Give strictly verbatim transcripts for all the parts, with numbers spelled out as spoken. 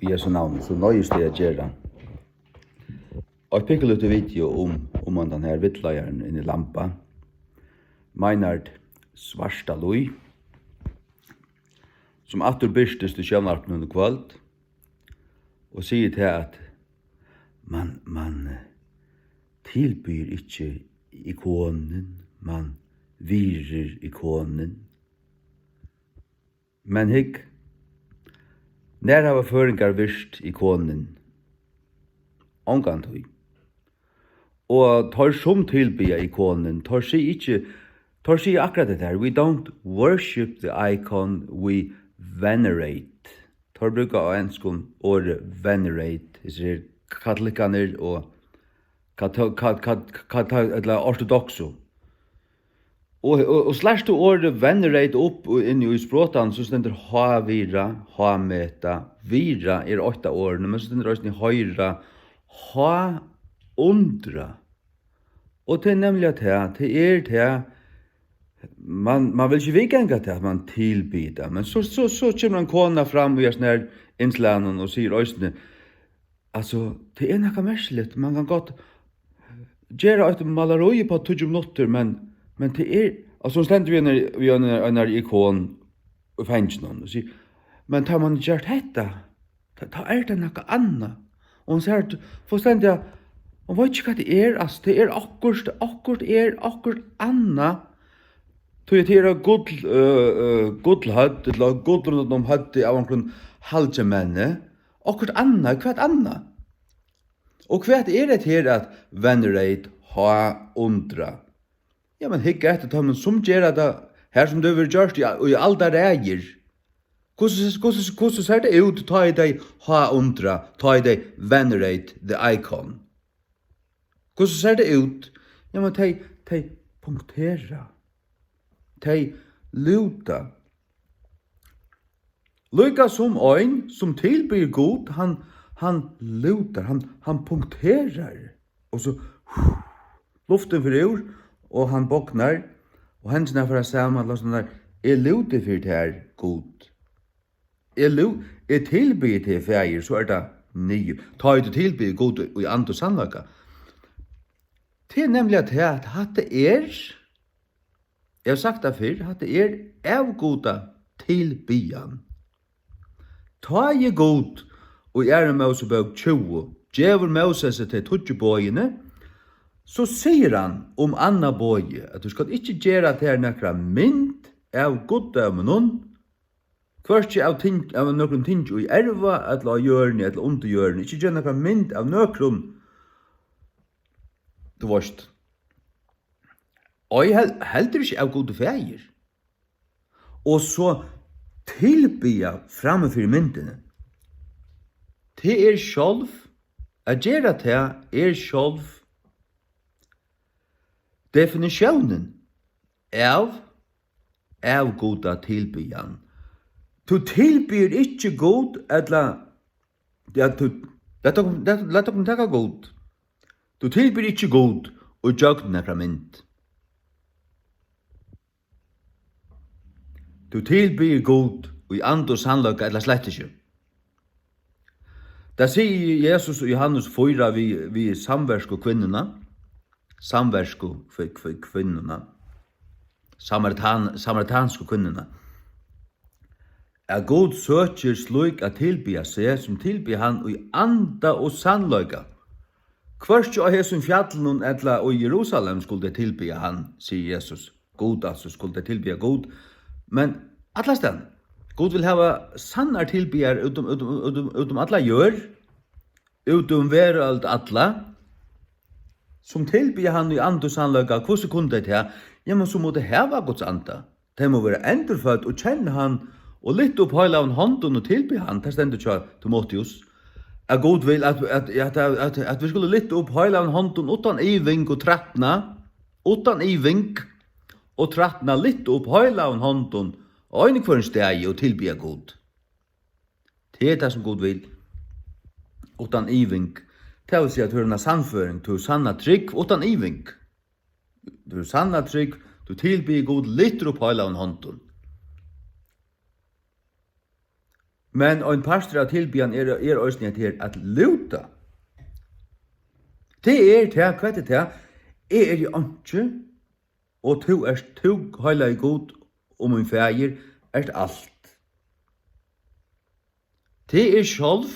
í hesum navni, so noyðist eg at gera eitt pinkulítið video um, um handan her villleiðaran inn í Lamba, Meinhard Svartalíð, sum aftur birtist í sjónvarpinum í kvøld og sigur tað, at mann, mann, eh, tilbiður ikki ikonin, mann virðir ikonin. Men hygg, nær hava føroyingar virt ikonin? Ongantíð. Og teir, sum tilbiðja ikonin, teir siga ikki, teir siga akkurát hetta her: "We don't worship the icon, we venerate." Teir brúka á enskum orðið venerate, hesir her katolikkarnir og kato-, kat-, kat-, kat-, ella ortodoksu. Og, og, og slært tú orðið venerate upp og inn í sprotan, so stendur hávirða, hámeta. Virða er eitt av orðunum, men so stendur eisini hoyra, háundra. Og tað er nemliga tað, tað er tað, man, man vil ikki viðganga tað, at man tilbiður tað, men so, so, so kemur ein kona fram í hesum her innslagnum og sigur eisini, altso, tað er nakað merkiligt. Mann kann gott gera eitt málarí upp á tíggju minuttir, men, men tað er, altso, hon stendur við einari, við einari, einari ikon í fanginum og sigur, men tá mann ger hetta, tá, tá er tað nakað annað. Og hon sær fullstendiga, hon veit ikki, hvat tað er, altso, tað er okkurt, okkurt er, okkurt annað. Tí at tað er eitt gull, øh, øh, gullhøvd, ella gull rundan um høvdið av onkrum halgimanni. Okkurt annað, hvat annað? Og hvat er hetta her at venerate, háundra? Ja, men hygg eftir teimum, sum gera tað, har sum tað hevur verið gjørt í, í aldaraðir. Hvussu, hvussu, hvussu sær tað út, tá ið tey háundra, tá ið tey venerate the icon? Hvussu sær tað út? Ja, men tey, tey punktera. Tey lúta. Líka sum ein, sum tilbiður Gud, hann, hann lútar, hann, hann punkterar. Og so luftin fer úr, og hann bognar, og hendurnar fara saman, losnar. Eg lúti fyri tær, Gud. Eg lú-, eg tilbiði teg, Faðir, so er tað niður. Tá ið tú tilbiður Gud í, í anda og sannleika. Tað er nemliga tað, at hatta er, eg havi sagt tað fyrr, hatta er avgudatilbiðjan. Tá ið Gud í aðru Mósebók tjúgu gevur Mósesi tey tíggju boðini, so sigur hann um annað boðið, at tú skalt ikki gera tær nakra mynd av guddóminum, hvørki av ting-, av nøkrum tingi í erva, ella á jørðini, ella undir jørðini. Ikki gera nakra mynd av nøkrum, tú veist. Ei hel-, heldur ikki av Gudi Faðir. Og so tilbiðja framman fyri myndini. Tað er sjálv, at gera tað er sjálv definitiónin av avgudatilbiðjan. Tú tilbiður ikki Gud, ella, ja, tú, lat okkum, lat, lat okkum taka Gud. Tú tilbiður ikki Gud í gjøgnum nakra mynd. Tú tilbiður Gud í anda og sannleika, ella slett ikki. Tað sigur Jesus og Johannes fýra við, við samverskukvinnuna. Samversku kvi-, kvi-, kvinnuna. Samaritan-, samaritansku kvinnuna. At Gud søkir slík at tilbiðja seg, sum tilbiðja hann í anda og sannleika. Hvørki á hesum fjallinum ella í Jerusalem skulu tey tilbiðja hann, sigur Jesus. Gud, altso, skulu tey tilbiðja Gud. Men allastaðni. Gud vil hava sannar tilbiðjarar út um, út um, út um, út um alla jørð, út um verøld alla, sum tilbiðja hann í anda og sannleika. Hvussu kunnu tey tað? Jamen, so mugu tey hava Guds anda. Tey mugu vera endurfødd og kenna hann og lyfta upp heilagum hondum og tilbiðja hann. Tað stendur hjá Timoteus, at Gud vil, at, at, at, at, at vit skulu lyfta upp heilagum hondum uttan iving og trætna, uttan iving og trætna, lyfta upp heilagum hondum á einum hvørjum staði og tilbiðja Gud. Tað er tað, sum Gud vil. Uttan iving. Tað vil siga, at tú hevur eina sannføring, tú hevur sanna trúgv, uttan iving. Tú hevur sanna trúgv, tú tilbiður Gud, lyftir upp heilagum hondum. Men ein partur av tilbiðjan er, er eisini hetta her at lúta. Tað er tað, hvat er tað? Eg eri einki, og tú ert tú, heilagi Gud, og mín faðir, ert alt. Tað er sjálv.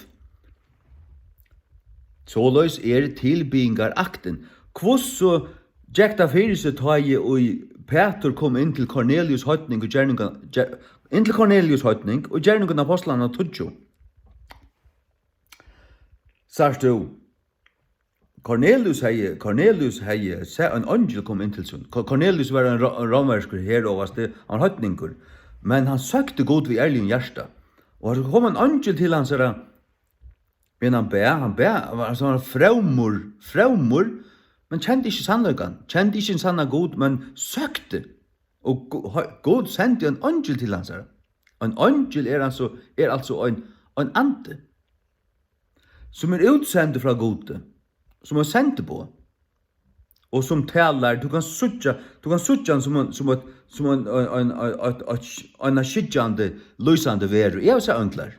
Soleiðis er tilbiðingaraktin. Hvussu gekk tað fyri seg, tá ið Pætur kom inn til Kornelius heidning og gerningar, ger-, inn til Kornelius heidning og Gerningar Ápostlanna tíggju? Sært tú, Kornelius hevði, Kornelius hevði sæð ein eingil koma inn til sín. Ko-, Kornelius var ein ró-, rómverskur herovasti, hann var heidningur. Men hann søkti Gud við ærligum hjarta. Og hann kom ein eingil til hansara, men hann bað, hann bað, hann var, hann var frómur, frómur, men kendi ikki sannleikan, kendi ikki ein sannan Gud, men søkti. Og Gu-, Gud sendi ein eingil til hansara. Ein eingil er altso, er altso ein, ein andi, sum er útsendur frá Gudi, sum ein sendiboð, og sum talar, tú kanst síggja, tú kanst síggja hann sum ein, sum eitt, sum ein, ein, ein, ein, ein, ein, eina skyggjandi, lýsandi veru. Eg havi sæð einglar.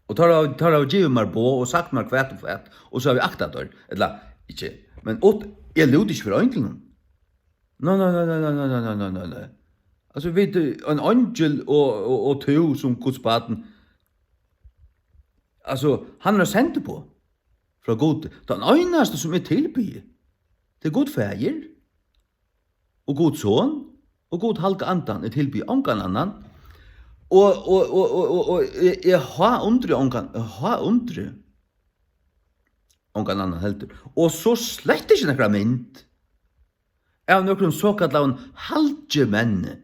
Og teir hava, teir hava givið mær boð og sagt mær hvat og hvat, og so havi eg aktað teir. Ella, ikki, men út, eg lúti ikki fyri einglunum. Nei, nei, nei. Altso, vit, ein eingil og, og, og tú sum Guds barn, altso, hann er sendiboð frá Gudi. Tann einasti sum eg tilbiði, tað er Gud Faðir, og Gud Son, og Gud Halga Andan, eg tilbiði ongan annan. Og, og, og, og, og, og eg, eg háundri ongan, eg háundri ongan annan heldur. Og so slett ikki nakra mynd av nøkrum sokallaðum halgimenni.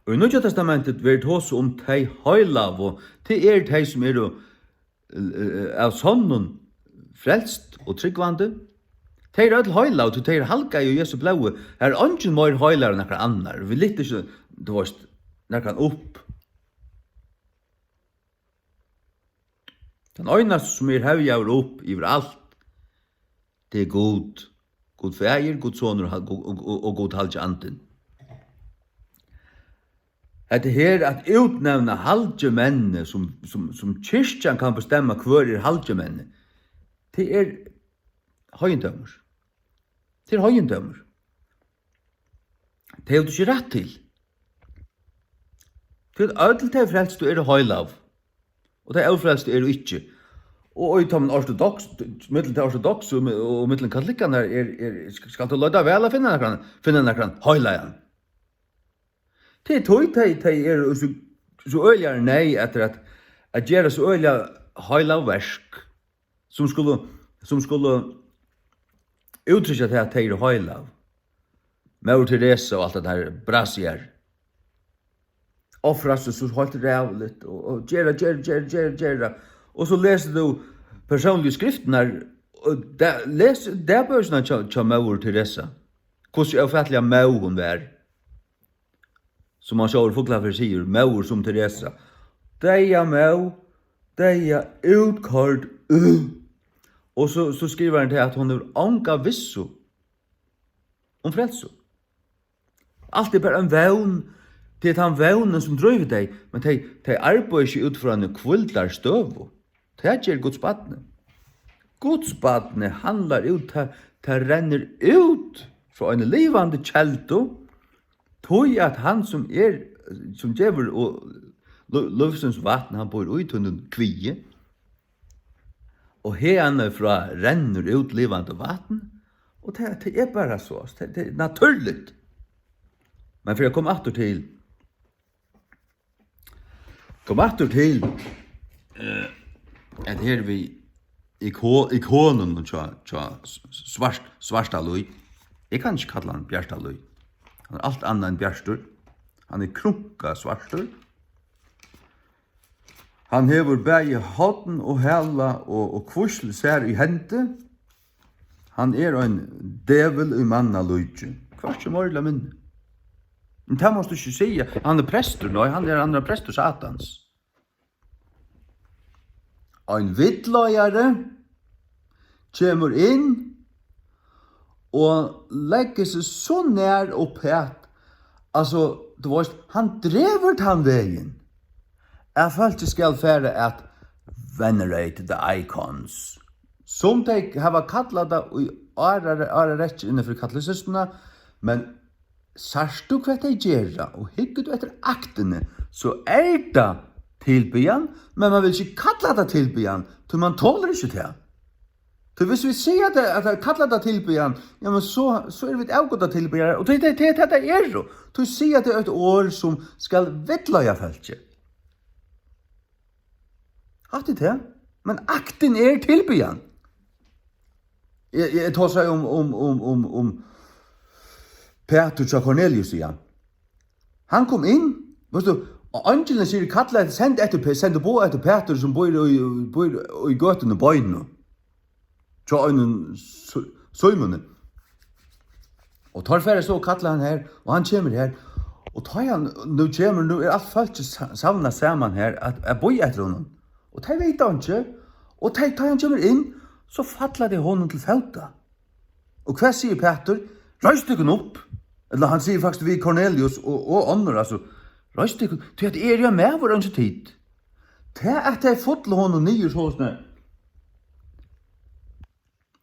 Og í Nýggja Testamenti verður tosað um tey heilagu, tað eru tey, sum eru, eh, av sonnum frelst og trúgvandi. Tey eru øll heilag, tí tey eru halgað í Jesu blóði. Har er eingin meir heilagur enn nakar annar. Vit lyfta ikki, tú veist, nakran upp. Tann einasti, sum er hevjaður upp yvir alt, tað er Gud. Gud Faðir, Gud Sonur og, og, og, og Gud Halgi Andin. Hetta her at útnevna halgimenni, sum, sum, sum kirkjan kann bestemma, hvør er halgimenni, tað er heiðindómur. Tað er heiðindómur. Tað hevur tú ikki rætt til. Tí at øll tey frelstu eru heilag, og tey ófrelstu eru ikki. Og í teimum ortodoks, millum tey ortodoksu og mi-, og millum katolikkarnar er, er, sk-, skalt tú leita væl at finna nakran, finna nakran heilagan. Tað er tí tey, tey eru so, so øgiliga neyð eftir at, at gera so øgiliga heilag verk, sum skulu, sum skulu úttrykkja tað, at tey eru heilag. Móðir Teresa og alt tað har brasiar. Ofra seg so heilt ræðuligt og, og gera, gera, gera, gera, gera. Og so lesur tú persónligu skriftirnar, og da-, les dagbókina hjá, hjá móður Teresa. Hvussu ófatiliga móð hon var. Sum hann sjálvur Fuglafjørður sigur, móður sum Teresa. Deyða móð, deyða útkoyrd, uh. Og so, so skrivar hann til, at hon hevur onga vissu um frelsu. Alt er bara ein vón. Tað er tann vónin, sum drívur tey, men tey, tey arbeiða ikki út frá eini hvíldarstøðu. Tað ger Guds barnið. Guds barnið handlar út, tað, tað rennur út frá eini livandi keldu, tí at hann, sum er, sum gevur og lí-, lívsins vatn, hann býr í tínum kviði. Og haðani frá rennur út livandi vatn, og tað, tað er bara so, tað, tað er natúrligt. Men fyri at koma aftur til, koma aftur til, eh, at her við iko-, ikonunum hjá, hjá s-, s-, Svart-, Svartalíð, eg kann ikki kalla hann Bjartalíð, hann er alt annað enn bjartur, hann er krunkasvartur. Hann hevur bæði horn og hala og, og kvísl sær í hendi. Hann er ein djevul í manna líki. Hvørki meira ella minni. Men tað mást tú ikki siga. Hann er prestur, nei, hann er, hann er prestur Satans. Ein villleiðari kemur inn og leggur seg so nær upp at, Altso, tú veitst, hann dregur tann vegin, at fólkið skal fara at venerate the icons, sum tey hava kallað tað í ára-, árarekkjur innan fyri katolisismuna, men sært tú, hvat tey gera, og hyggur tú eftir aktini, so er tað tilbiðjan, men man vil ikki kalla tað tilbiðjan, tí man tolir ikki tað. Tí hvis vit siga, at tað, at tað kallar tað tilbiðjan, ja, men so, so eru vit avgudatilbiðjarar, og tað, tað, tað, tað, tað eru. Tí siga, at tað er eitt orð, sum skal villleiða fólkið. Hatta er tað. Men aktin er tilbiðjan. Eg, eg, eg tosaði um, um, um, um, um Pætur hjá Kornelius, ja. Hann kom inn, veitst tú, og eingilin sigur, kalla eftir, send eftir Pe-, send boð eftir Pætur, sum býr í, býr í gøtuni Beinu, hjá einum Su-, Símoni. Og teir fara so og kalla hann her, og hann kemur her. Og tá hann nú kemur, nú er alt fólkið sa-, savnað saman her, at, at bíða eftir honum. Og tey vita einki, og tey, tá hann kemur inn, so falla tey honum til fóta. Og hvat sigur Pætur? Reis tykkum upp. Ella hann sigur faktiskt við Kornelius og, og onnur, altso, reis tykkum, tí at eg eri ein maður, eins og tit. Tað at tey fullu honum niður soleiðis,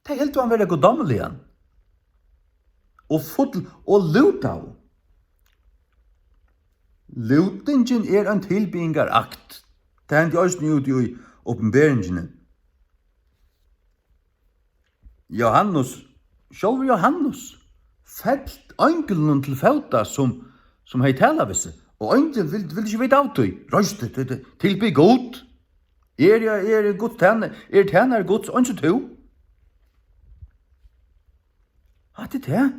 tey hildu hann vera guddómligan. Og full, og lútaðu. Lútingin er ein tilbiðingarakt. Tað hendi eisini úti í Opinberingini. Jóhannes, sjálvur Jóhannes, fell einglinum til fóta, sum, sum hevði talað við seg, og eingilin vildi, vildi ikki vita av tí. Reis teg, til, til, tilbið Gud. Eg eri, eg eri Guds tænari, eg eri tænari Guds, eins og tú. Hatta er tað.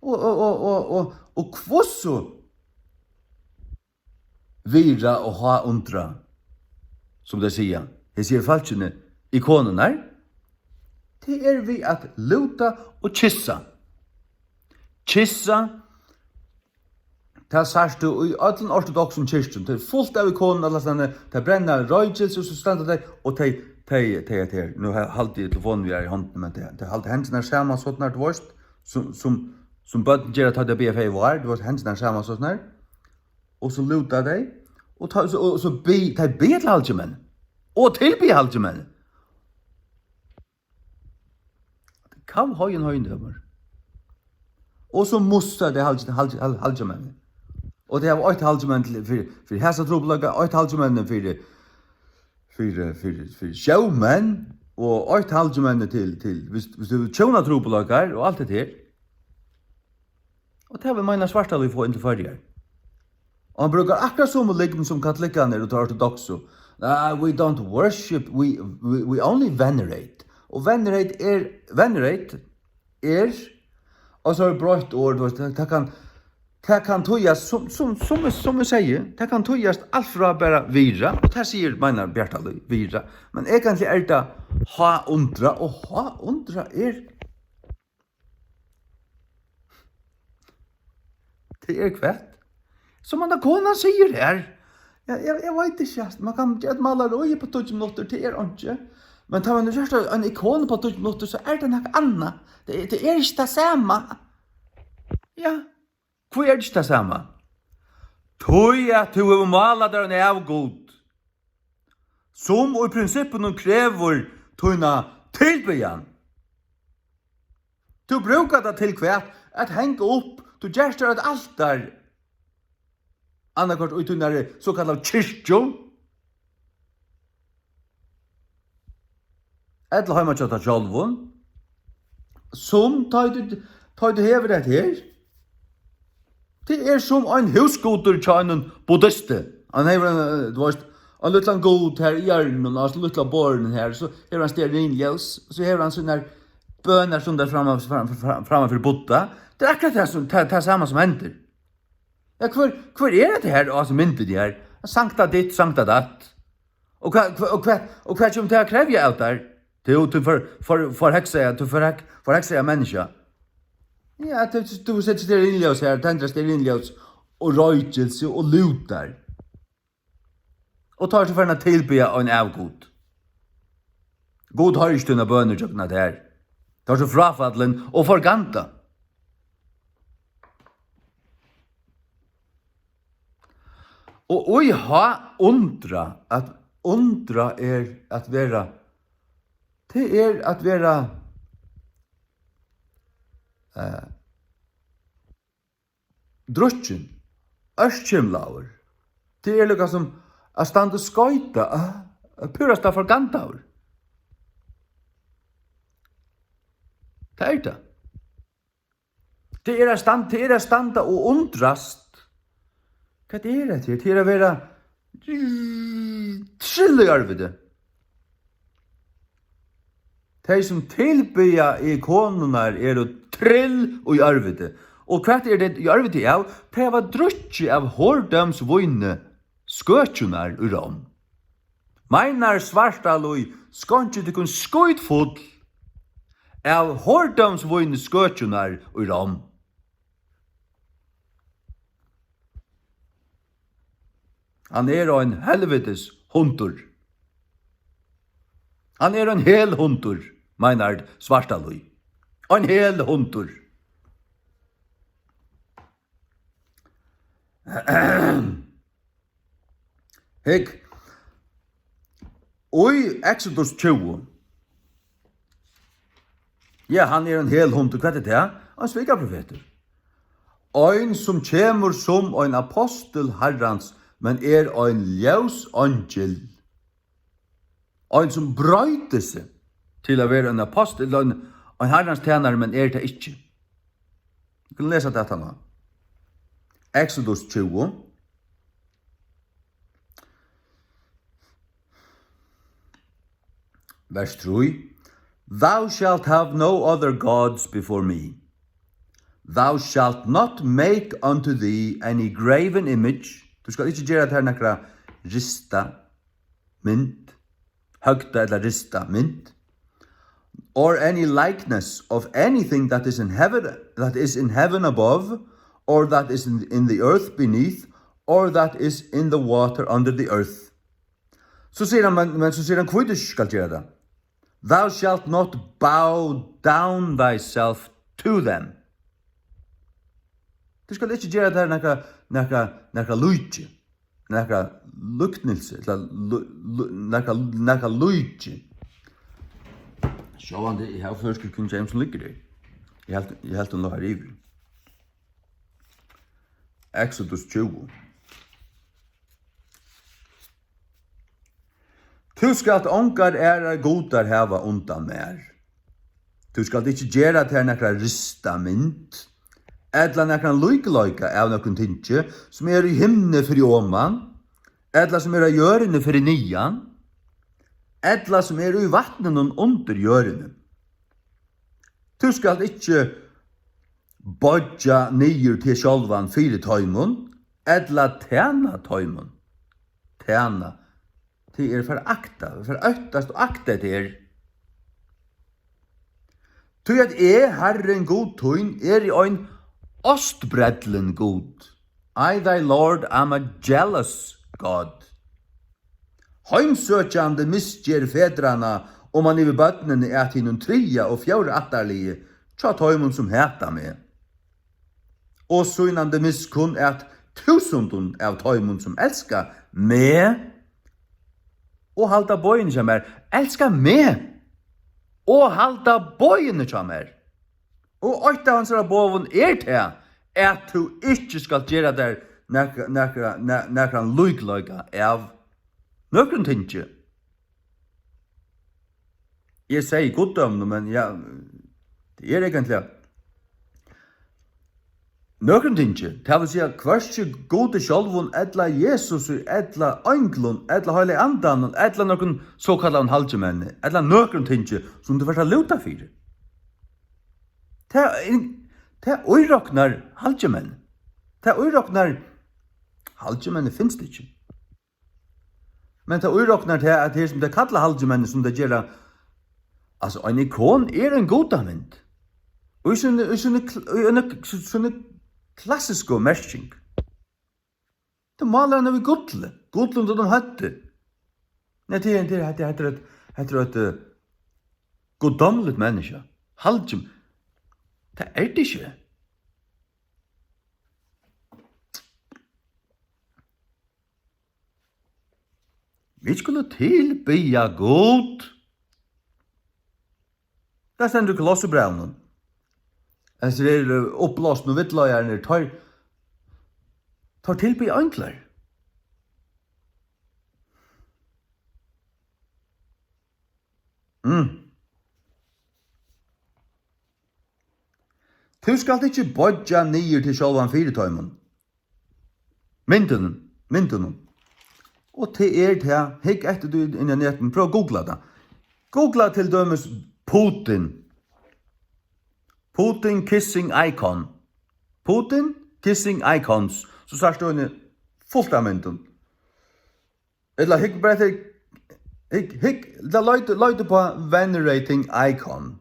Og, og, og, og, og, og hvussu virða og háundra, sum tey siga, hesi her fólkini, ikonurnar, tað er við at lúta og kyssa. Kyssa, tað sært tú í øllum ortodoksum kirkjum. Tað er fult av ikonum allastaðni, tað brenna roykilsi, og so standa tey, og tey, tey, tey, tey, nú ha-, haldi eg telefonin við í hondini, men tey, tey halda hendurnar saman, sovorðnar, tú veitst, sum, sum, sum børn gera, tá tey biðja faðir vár, tú veitst, hendurnar saman, sovorðnar. Og so lúta tey, og tá, so, og so bi-, tey biðja til halgimenn, og tilbiðja halgimenn. Kavheiðin heidømur. Og so mussa tey halgi-, halgi-, hal-, halgimenn. Og tey hava eitt halgimenn til, fyri, fyri hasa trupulleika, eitt halgimenn fyri, fyri, fyri, fyri sjómenn, og eitt halgimenn til, til, hvis, hvis tú hevur tjónatrupulleikar og alt hetta her. Og tað vil meina Svartalív fáa inn til Føroyar. Og hann brúkar akkurát somu lygn sum katolikkarnir og teir ortodoksu. "Ah, we don't worship, we, we, we only venerate." Og venerate er, venerate er, og so er broytt orð, tú veitst, tað, tað kann, tað kann týðast, sum, sum, sum, sum eg sigi, tað kann týðast alt frá bara virða, og tað sigur, meinar Bjartalív, virða. Men eigentliga er tað háundra, og háundra er Tað er hvat? Sum handa konan sigur her. Ja, eg, eg veit ikki, altso. Man kann gera eitt málarí upp á tíggju minuttir, tað er einki. Men tá man hevur gjørt ein ikon upp á tíggju minuttir, so er tað nakað annað. Tað er, tað er ikki tað sama. Ja. Hví er tað ikki tað sama? Tí at tú hevur málað tær ein avgud, sum í prinsippinum krevur tína tilbiðjan. Tú brúkar tað til hvat? At hanga upp. Tú gert tær eitt altar. Annaðhvørt í tínari sokallaðu kirkju. Ella heima hjá tær sjálvum. Sum tá ið tú, tá ið tú hevur hetta her. Tað er sum ein húsgudur hjá einum buddhisti. Hann hevur ein, eh, tú veitst, ein lítlan gud her í hjørninum, á so lítla borðinum her, so hevur hann stearinljós, so hevur hann sínar bønarstundar framman, fram, fram, framman fyri Buddha. Tað er akkurát tað sum, tað, tað sama sum hendir. Ja, hvør, hvør er hetta her, á hasi myndini her? Sankta ditt, sankta datt. Og hvat, hva, og hvat, og hvat kemur tað at krevja av tær? Tú, tú for, for, forheksaða, tú forhek-, forheksaða menniskja. Ja, tú, tú setir stearinljós her, tendrar stearinljós og roykilsi og lútar. Og tá ert tú farin at tilbiðja ein avgud. Gud hoyrir ikki tínar bønir gjøgnum tað her. Tá ert tú fráfallin og forgandað. Og í ha undra, at undra er at vera, tað er at vera, eh, drukkin, ørkymlaður. Tað er líka sum at standa og skoyta, eh, púrasta forgandaður. Tað er tað. Tað er at standa, tað er at standa og undrast. Hvat er hetta her? Tað er at vera trill í ørviti. Tey, sum tilbiðja ikonurnar, eru trill í ørviti. Og hvat er tað í ørviti av? Tey hava drukkið av hordómsvíni skøkjunnar í Rom. Meinar Svartalíð, skonkið tykkum skítfull av hordómsvíni skøkjunnar í Rom. Hann er ein helvitis hundur. Hann er ein hel hundur, meinar Svartalíð. Ein hel hundur. Hygg, í Exodus tjúgu. Ja, hann er ein hel hundur. Hvat er tað? Ein svikaprofetur. Ein, sum kemur sum ein apostul Harrans, men er ein ljóseingil. Ein, sum broytir seg til at vera ein apostul, ein, ein Harrans tænari, men er tað ikki. Vit kunnu lesa tað aftaná. Exodus tjúgu. Vers trý. Thou shalt have no other gods before me. Thou shalt not make unto thee any graven image. Tú skalt ikki gera tær nakra rista mynd, høgda ella rista mynd, or any likeness of anything that is in heaven, that is in heaven above, or that is in, in the earth beneath, or that is in the water under the earth. So sigur hann, men, men so sigur hann, hví tú ikki skalt gera tað. Thou shalt not bow down thyself to them. Tú skalt ikki gera tær nakra, nakra, nakra líki, nakra líknilsi, ella lí-, lí-, nakra, nakra líki. Sjálvandi, eg havi føroysku King James, sum liggur her. Eg helt, eg helt, hon lá har yvir. Exodus tjúgu. Tú skalt ongar aðrar gudar hava undan mær. Tú skalt ikki gera tær nakra rista mynd, ella nakran líkleika av nøkrum tingi, sum er í himni fyri oman, ella sum er á jørðini fyri niðan, ella sum er í vatninum undir jørðini. Tú skalt ikki boyggja niður teg sjálvan fyri teimum, ella tæna teimum. Tæna. Tað er forakta, foraktast og akta tað er. Tí at eg, Harrin Gud tín, eri ein ástbrellin Gud. I, thy Lord, am a jealous God. Heimsøkjandi misger fedranna, og man yvir børnini at hinum triðja og fjórða ættarliði hjá teimum, sum hata meg. Og sýnandi miskunn at túsundum av teimum, sum elska meg og halda boðini hjá mær, elska meg og halda boðini hjá mær. Og eitt av hansara boðum er tað, at tú ikki skalt gera tær nakra, nakra, na-, nakran líkleika av nøkrum tingi. Eg segði guddóminum, men ja, tað er eigentliga nøkrum tingi. Tað vil siga, hvørki Gudi sjálvum, ella Jesusi, ella einglum, ella Heilaga Andanum, ella nøkrum sokallaðum halgimenni, ella nøkrum tingi, sum tú fert at lúta fyri. Tað er, tað íroknar halgimenn. Tað íroknar, halgimenn finst ikki. Men tað íroknar tað, at her sum tey kalla halgimenn, sum tey gera, altso, ein ikon er ein gudamynd. Og í síni, í síni kl-, í eini, síni klassisku merking. Tað málar hann við gulli, gull undir honum høvdi. Nei, tað er, tað er, hetta er, hetta er eitt, hetta er eitt, eh, guddómligt menniskja. Halgim-, tað er tað ikki. Vit skulu tilbiðja Gud. Tað stendur í Kolossebrævinum. Hesir eru uppblásnu villleiðararnir, teir, teir tilbiðja einglar. Mm. Tú skalt ikki boyggja niður til sjálvan fyri teimum. Myndunum, myndunum. Og tað er tað, hygg eftir tí inn á netinum, prøv at googla tað. Googla til dømis Putin. Putin kissing icon. Putin kissing icons. So sært tú henni fult av myndum. Ella hygg bara eftir, hygg, hygg, ella leit, leit upp á venerating icon.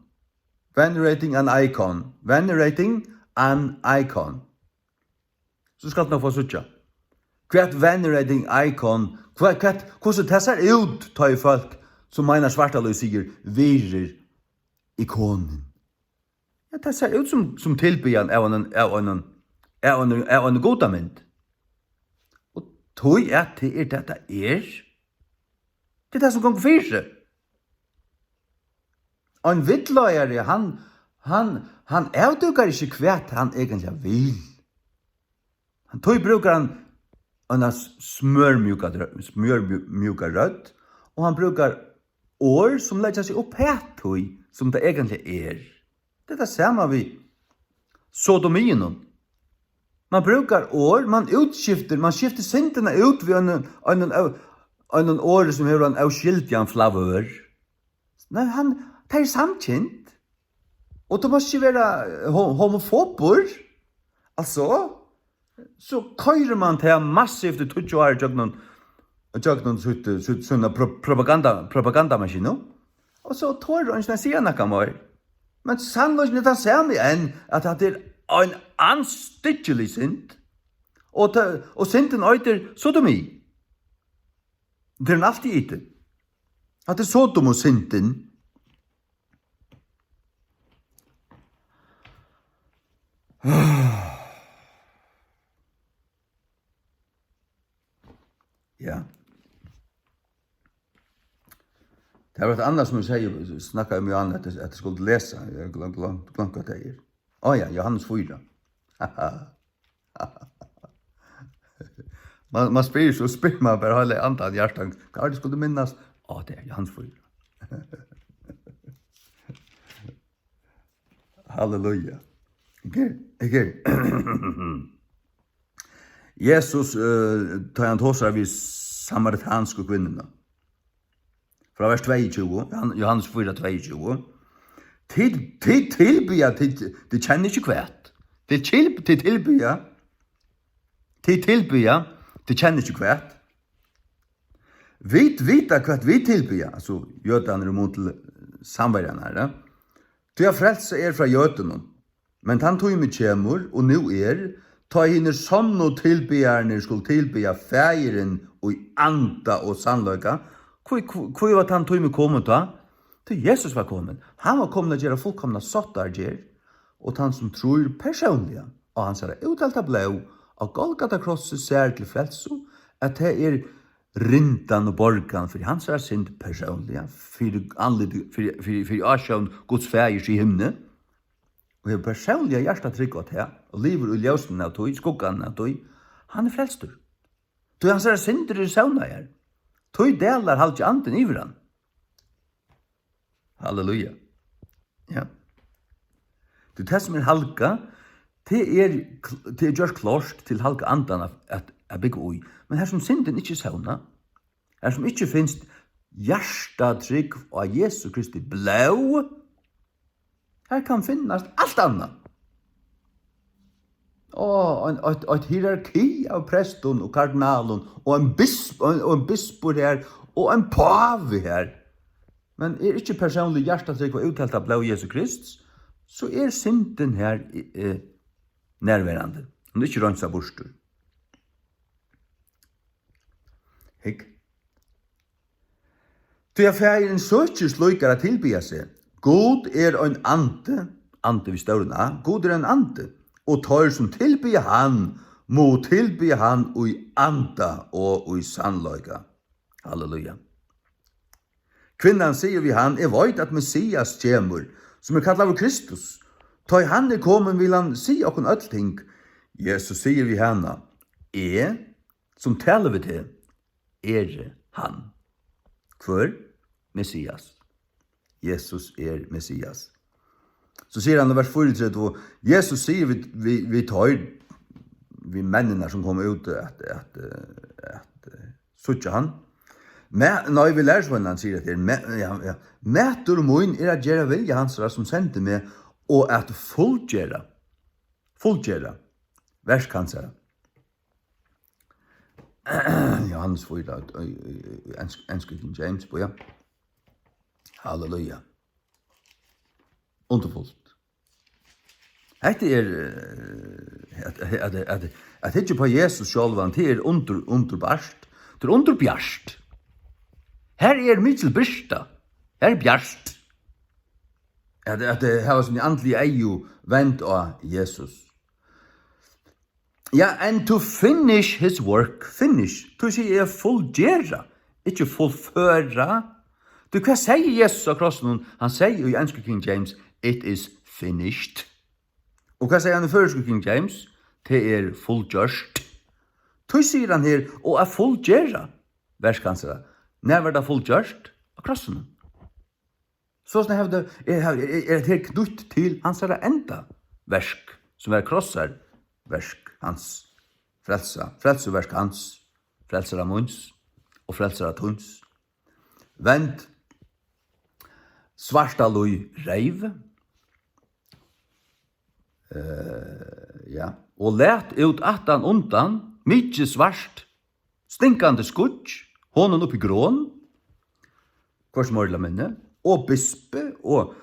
Venerating an icon. Venerating an icon. So skalt tú nokk fáa at síggja. Hvat venerating icon, hvat, hvat, hvussu tað sær út, tá ið fólk, sum Einar Svartalíð sigur, virðir ikonin. Ja, tað sær út sum, sum tilbiðjan av einum, av einum, av einum, av einum gudamynd. Og tí at tað er tað, tað er. Tað er tað, sum gongur fyri seg. Ein villleiðari, hann, hann, hann avdúkar ikki, hvat hann eigentliga vil. Hann, tí brúkar hann eina s-, smørmjúka drø-, smørmjú-, mjúka rødd, og hann brúkar orð, sum leggja seg upp at tí, sum tað eigentliga er. Tað er tað sama við sodomiinum. Man brúkar orð, man útskiftir, man skiftir syndina út við einum, einum, einum orði, sum hevur ein óskyldigan flavør. Nei, hann, tað er samkynt. Og tú mást ikki vera, eh, ho-, homofobur. Altso, so koyrir man tað massivt í tíggju ár gjøgnum, gjøgnum sítt, sítt, sína pro-, propaganda, propagandamaskinu. Og so torir eingin at siga nakað meir. Men sannleikin er tann sami enn, at hatta er ein andstyggilig synd. Og ta-, og syndin eitur sodomi. Tað er hon altíð itin. Hatta er Sodomusyndin. Ja. Tað var eitt annað, sum eg segði, snakkaði um, Johan, at, at eg skuldi lesa. Eg gloym-, gloym-, gloymdi, hvat tað er. Á ja, Johannes fýra. Man, man spyr, so spyr man bara, heila andan, hjartan, hvat er tað, skuldi minnast? Á, tað er Johannes fýra. Halleluja. Ikki, ikki. Jesus, eh, tá hann tosar við samaritansku kvinnuna. Frá vers tveyogtjúgu, Johan-, Johannes fýra tveyogtjúgu. Tit, tit tilbiðja, tit, tit kenna ikki hvat. Tit til-, tit tilbiðja, tit tilbiðja, tit kenna ikki hvat. Vit vita, hvat vit tilbiðja, altso, jødarnir í mun til Samverjarnar, ja. Tí at frelsa er frá jødunum. Men tann tími kemur, og nú er, tá hinir sonnu tilbiðararnir skulu tilbiðja Faðirin í anda og sannleika. Hví, hví, hví var tann tími komin tá? Tí Jesus var komin. Hann var komin at gera fullkomna sáttargerð, og tann sum trýr persónliga á hansara úthelta blóð á Golgata krossi sær til frelsu, at tað er rindan og borgan fyri hansara synd persónliga, fyri andliti, fyri, fyri, fyri ásjón Guds Faðirs í himni, og hevur persónliga hjartatrúgv á tað, og livir í ljósinum av tí, skugganum av tí, hann er frelstur. Tí hansara syndir eru sónaðar. Tí dalar halgi andin yvir hann. Halleluja. Ja. Tí tað sum er halgað, tað er kl-, tað er gjørt klárt til halga andan at, at, at búgva í. Men har sum syndin ikki er sónað, har sum ikki finst hjartatrúgv á Jesu Kristi blóð, har kann finnast alt annað. Og ein, eitt, eitt hierarki av prestum og kardinalum og ein bisp-, og ein, og ein bispur her og ein pávi her. Men er ikki persónlig hjartatrúgv og úthelta blóð Jesu Krists, so er syndin her, eh, nærverandi. Hon er ikki reinsað burtur. Hygg. Tí at Faðirin søkir slíkar at tilbiðja seg. Gud er ein andi, andi við stórum A, Gud er ein andi, og teir, sum tilbiðja hann, mugu tilbiðja hann í anda og í sannleika. Halleluja. Kvinnan sigur við hann: "Eg veit, at Messias kemur, sum er kallaður Kristus. Tá ið hann er komin, vil hann siga okkum øll ting." Jesus sigur við hana: "Eg, sum tali við teg, eri hann." Hvør? Messias. Jesus er Messias. So sigur hann í vers fýraogtretivu, Jesus sigur við, við, við teir, við menninar, sum koma út at, at, at, at, eh, síggja hann: "Ma-, nei, við lærisveinarnar sigur at tað er, ma-, ja, ja, matur mín er at gera vilja hansara, sum sendi meg, og at fullgera, fullgera verk hansara." Johannes fýra, í, í, í, í ensku, ensku King James, bíða. Halleluja. Undurfult. Hetta er, eh, at, at, at, at, at hyggja upp á Jesus sjálvan, tað er undur-, undurbart. Tað er undurbjart. Her er mikil birta. Her er bjart. At, at, eh, hava síni andligu eygu vend á Jesus. Ja, and to finish his work. Finish. Tú sigur, eg fullgera, ikki fullføra. Tú, hvat segði Jesus á krossinum? Hann segði í ensku King James, "It is finished." Og hvat segði hann í føroysku King James? "Tað er fullgjørt." Tí sigur hann her, og at fullgera verk hansara. Nær var tað fullgjørt? Á krossinum. Sostatt hevur tað, er, er, er, er her knýtt til hansara enda verk, sum er krossarverk hans, frelsa, frelsuverk hans, frelsara míns og frelsara tíns. Vend svarta lív reyv, eh, ja, og lat út aftan undan mikið svart, stinkandi skýggj, honum upp í gron, hvørs meira ella minni, og bispi, og,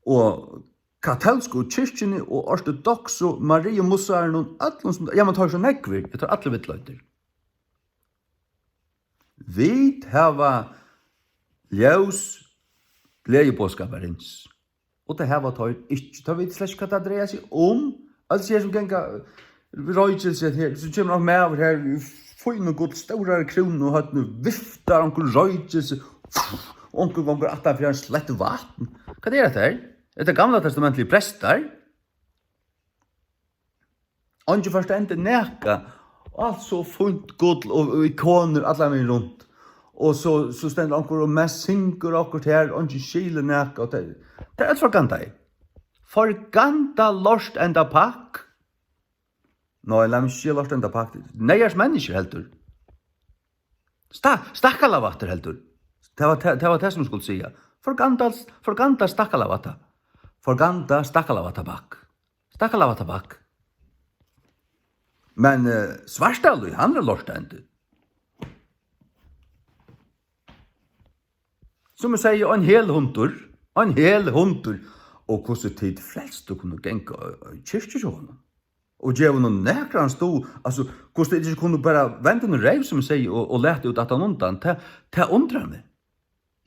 og katólsku kirkjuni, og ortodoksu Mariumussaranum, øllum sum, ja, men teir eru so nógvir, eg eri allir villleiddir. Vit hava ljós gleðiboðskaparins. Og tað hava teir ikki. Teir vita slett ikki, hvat tað dreiar seg um. Øll hesi her, sum ganga við roykilsi her, so kemur ein maður her í fínum gull, stórari krúnu og høvdinum, viftar onkrum roykilsi, og onkur gongur aftan fyri hann, slett vatn. Hvat er hetta her? Er tað Gamla Testamentið, prestar? Eingin forstendur nakað. Alt so fínt gull og, og ikonir allan vegin runt. Og so, so stendur onkur og mest syngur okkurt her, eingin skilir nakað. Og tað, tað er alt forgandað. Forgandað lort enda pakk. Nei, lat meg ikki siga lort enda pakk. Neyðars menniskjur heldur. Sta-, stakkalavatur heldur. Tað var tað, tað var tað, sum eg skuldi siga. Forgandað, forgandað stakkalavatta. Forgandað stakkalavatta pakk. Stakkalavatta pakk. Men, eh, Svartalíð, hann er lortandi. Sum eg sigi, ein hel hundur, ein hel hundur. Og hvussu tit frelstu kunnu ganga í, í kirkju hjá honum og geva honum nakran stuð, altso, hvussu tit ikki kunnu bara venda honum reyv, sum eg sigi, og, og lata út aftan undan, tað, tað undrar meg.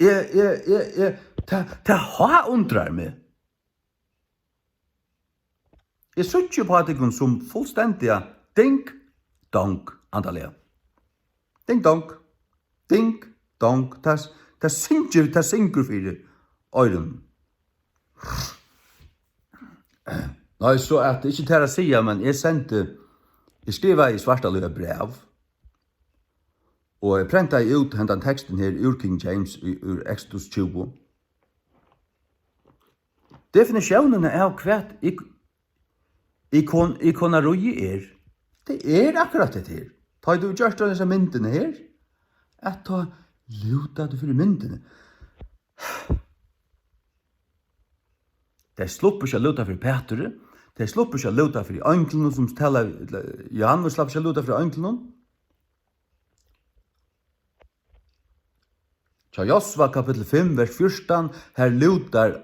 Eg, eg, eg, eg, tað, tað háundrar meg. Eg síggi upp á tykkum sum fullstendiga ding dong andaliga. Ding dong, ding dong. Tað, tað syngur, tað syngur fyri oyrunum. Nei, so at, ikki tær at siga, men eg sendi, eg skrivaði Svartalíð eitt bræv, og eg prentaði út hendan tekstin her úr King James, í, úr Exodus tjúgu. Definitiónina av hvat ik-, ikon-, ikonaríið er, tað er akkurát hetta her. Tá ið tú gjørt hesa myndina her, at tá lúta tú fyri myndini. Tey sluppu ikki at lúta fyri Pæturi, tey sluppu ikki at lúta fyri einglunum, sum tala, ella Jóhannes slapp ikki at lúta fyri einglunum. Hjá Josva kapittul fimm, vers fjúrtan, har lútar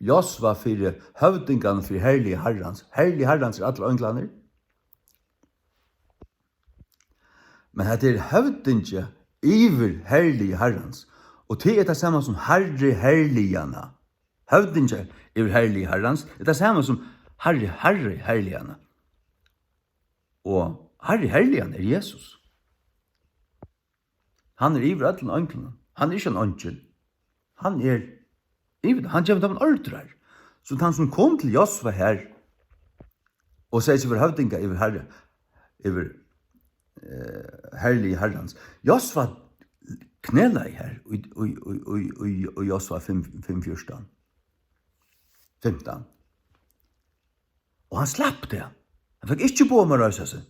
Josva fyri høvdinganum fyri herliga Harrans. Herliga Harrans er allir einglarnir. Men hetta er høvdingi yvir herliga Harrans. Og tað er tað sama sum Harri herliganna. Høvdingi yvir herliga Harrans er tað sama sum Harri, Harri herliganna. Og Harri herliganna er Jesus. Hann er yvir øllum einglunum. Hann er ikki ein eingil. Hann er yvir, hann gevur teimum ordrar. So tann sum kom til Josva her og segði seg vera høvdinga yvir Harra, yvir, eh, herligi Harrans. Josva knelaði her í, í, í, í, í, í Josva fimm, fimm fjúrtan, fimtan. Og hann slapp tað. Hann fekk ikki boð um at reisa seg.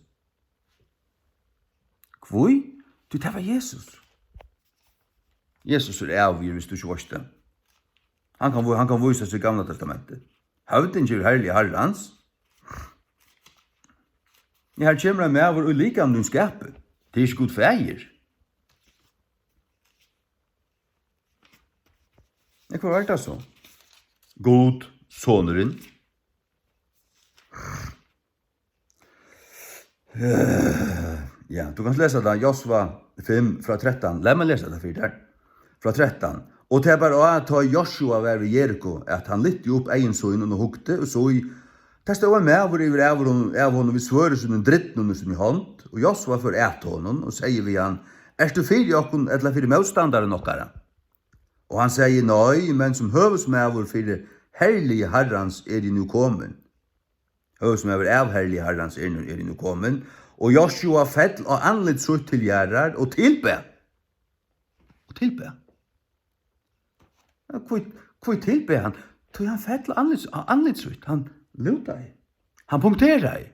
Hví? Tí tað var Jesus. Jesus er ævir, viss tú ikki veitst tað. Hann kann, hann kann vísa seg í Gamla Testamenti. Høvdingi yvir herliga Harrans. Ja, her kemur ein maður í likamligum skapi. Tað er ikki Gud faðir. Ja, hvat var tað so? Gud, sonurin. Eh, ja, tú kanst lesa tað, Josva fimm frá trettan. Lat meg lesa tað fyri tær. Frá trettan. Og tað bar á, tá Josva var við Jeriko, at hann lyfti upp eygu síni og hugdi, og sá, tað stóð ein maður yvir av honum, av honum við svørði sínum drýldnum í síni hond, og Josva fór at honum og segði við hann: Ert tú fyri okkum ella fyri mótstandarum okkara? Og hann segði: Nei, men sum høvuðsmaður fyri herligi Harrans eri eg nú komin. Høvuðsmaður av herligi Harrans er nú, er nú komin. Og Josva fell á andlit sítt til jarðar og tilbað. Og tilbað. Ja, hví, hví tilbað hann? Tí hann fell á andlit, á andlit sítt. Hann lútaði. Hann punkteraði.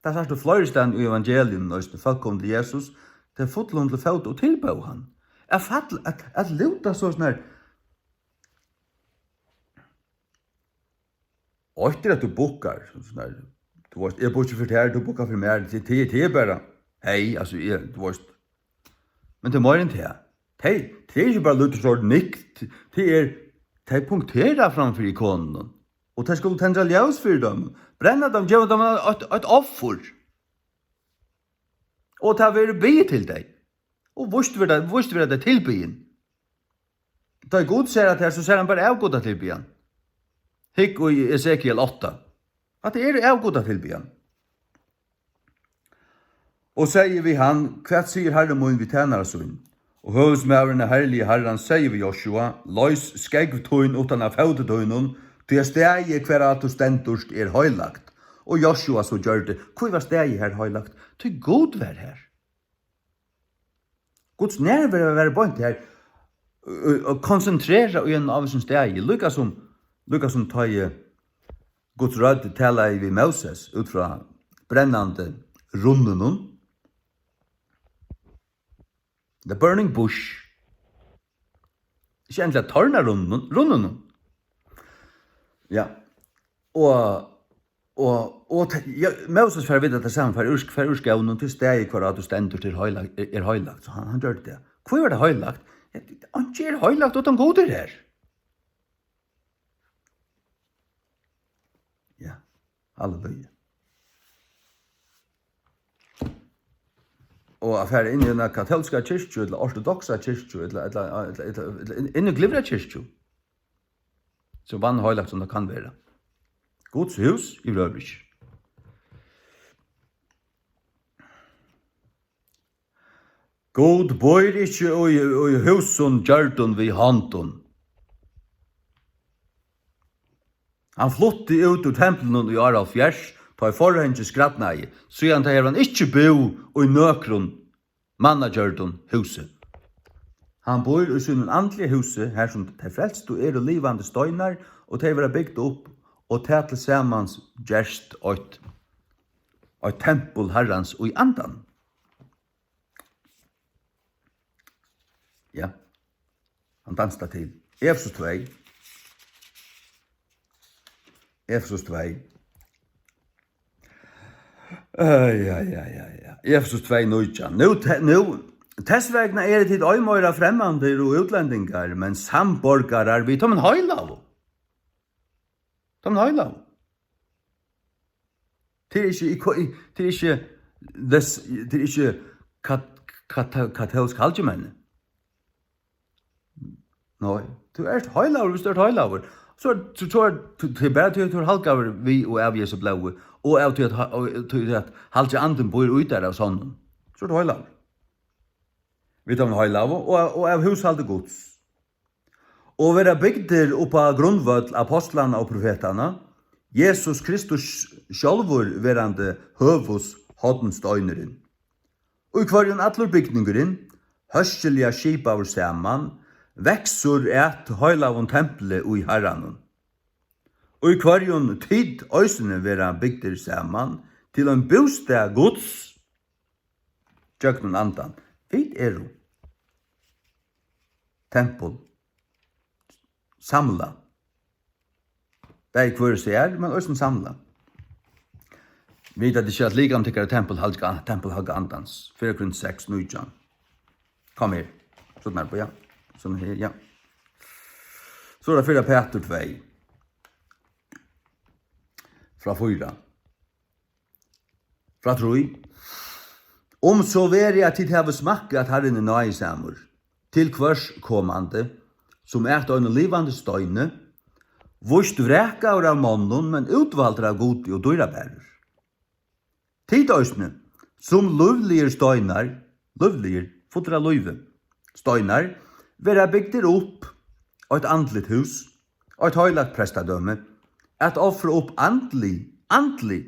Tað sært tú fleiri staðni í evangelium, eisini. Fólk komu til Jesus, tey fullu honum til fót og tilbóðu hann. At fall, at, at lúta so sånn her. Eitt er at tú bukkar, sånn her. Tú veitst, eg bukki fyri tær, tú bukkar fyri mær. Tað, tað, tað er bara, hey, altso, eg, tú veitst. Men tað er meira enn tað. Tey, tað er ikki bara lítið sort nikk, tað er, tey punktera fram fyri konunum. Og tey skulu tendra ljós fyri teimum, brenna teimum, geva teimum eitt, eitt offur. Og tað verður biðið til tey. Og víst verður tað, víst verður tað tilbiðin. Tá ið Gud sær at tað, so sær hann bara avgudatilbiðan. Hygg í Esekiel átta. At tað er avgudatilbiðan. Og segði við hann: Hvat sigur harri mín við tænara sín? Og høvuðsmaðurin av herliga Harran segði við Josva: Loys skógv tín uttan av fóti tínum, tí at staðið, hvar á tú stendurt, er heilagt. Og Josva so gjørdi. Hví var staðið har heilagt? Tí Gud var har. Guds nærvera var beint har, og, og konsentrera í einum ávísum staði, líka sum, líka sum tá ið Guds rødd talaði við Móses út frá brennandi runninum. The burning bush. Ikki endiliga torna runninum, runninum. Ja. Og, og, og te-, ja, Móses fær vita tað sama, fær úr, fær úr skónum, tí staðið, hvar á tú stendur, er heilagt, er, er heilagt. So hann, hann gjørdi tað. Hví var tað heilagt? Ja, einki er heilagt, uttan Gud er har. Ja, halleluja. Og at fara inn í eina katólska kirkju, ella ortodoksa kirkju, ella, ella, ella, ella, ella inn, inn í Glyvra kirkju, so vanheilagt sum tað kann vera. Guds hús yvirhøvur ikki. Gud býr ikki í, í húsum gjørdum við hondum. Hann flutti út úr templinum í ár hálvfjerðs, tá ið forhangið skrædnaði. Síðan tá hevur hann ikki búð í nøkrum mannagjørdum húsi. Hann býr í sínum andliga húsi, har sum tey frelstu eru livandi steinar, og tey verða bygd upp, og tað til samans gerst eitt, eitt tempul Harrans í andanum. Ja, hann dansar til. Efesus tvey. Efesus tvey. Ai, ai, ai, ai, ai. Efesus tvey nítjan. Nú, te-, nú, tess vegna eru tit ei meira fremmandir og útlendingar, men samborgarar við teimum heilagu. Teimum heilagu. Tað er ikki, tað er ikki, tað er ikki kat-, kat-, katólsk halgimenni. Nei, tú ert heilagur, viss tú ert heilagur. So, so, so er t-, tað er bara tí, at tú er halgaður við og av Jesu blóði, og av tí, at ha-, og tí, at Heilagi Andin býr í tær av sonnum. So ert tú heilagur. Vit hava heilagu og, og av húshaldi Guds. Og vera bygdir upp á grundvøll apostlanna og profetanna, Jesus Kristus sjálvur verandi høvuðs hornsteinurin, í hvørjum allur bygningurin, hóskiliga skipaður saman, veksur at heilagum templi í Harranum, í hvørjum tit eisini verða bygdir saman til ein bústað Guds gjøgnum Andan. Vit eru tempul, samlað. Bæði hvør sær, men eisini samlað. Vit, at ikki at likam tykkara tempul, halga, tempul halga Andans. Fyrra Korint seks nítjan. Kom her. Sådan her, ja. Sådan her, ja. So er tað fyrra Petur tvey. Frá fýra. Frá trý. Um so verið, at tit hava smakkað, at Harrin er náðisamur, til hvørs komandi, sum at einum livandi steini, víst vrakaður av monnum, men útvaldur av Gudi og dýrabærur. Tit eisini, sum lívligir steinar, lívligir, fullir av lívi, steinar, verða bygdir upp eitt andligt hús, eitt heilagt prestadømi, at ofra upp andlig, andlig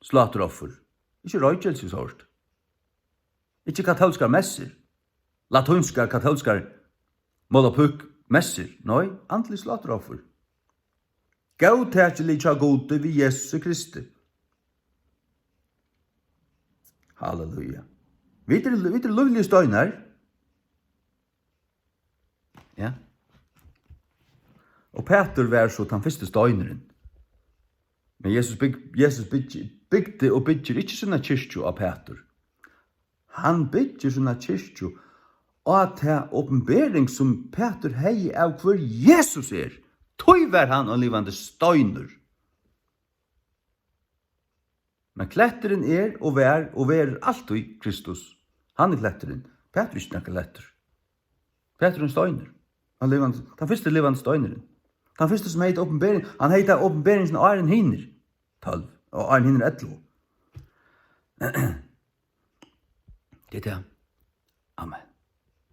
sláturoffur. Ikki roykelsi, so er tað. Ikki katólskar messur, latínskar, katólskar molapúk messur. Nei, andlig sláturoffur. Góðtakilig hjá Gudi við Jesusi Kristi. Halleluja. Vit eru, vit eru lívligir steinar. Ja. Og Pætur var so tann fyrsti steinurin. Men Jesus bygg-, Jesus bygg-, bygdi og byggir ikki sína kirkju á Pætur. Hann byggir sína kirkju á ta opinbering, sum Pætur hevði av, hvør Jesus er. Tí var hann ein livandi steinur. Men kletturin er og var og verður altíð Kristus. Hann er kletturin. Pætur er ikki nakar klettur. Pætur er ein steinur. Hann livandi, tann fyrsti livandi steinurin. Tann fyrsti, sum hevði ta opinbering, hann hevði ta opinbering, sum áðrenn hinir tólv, og áðrenn hinir ellivu. Tað er tað. Amen.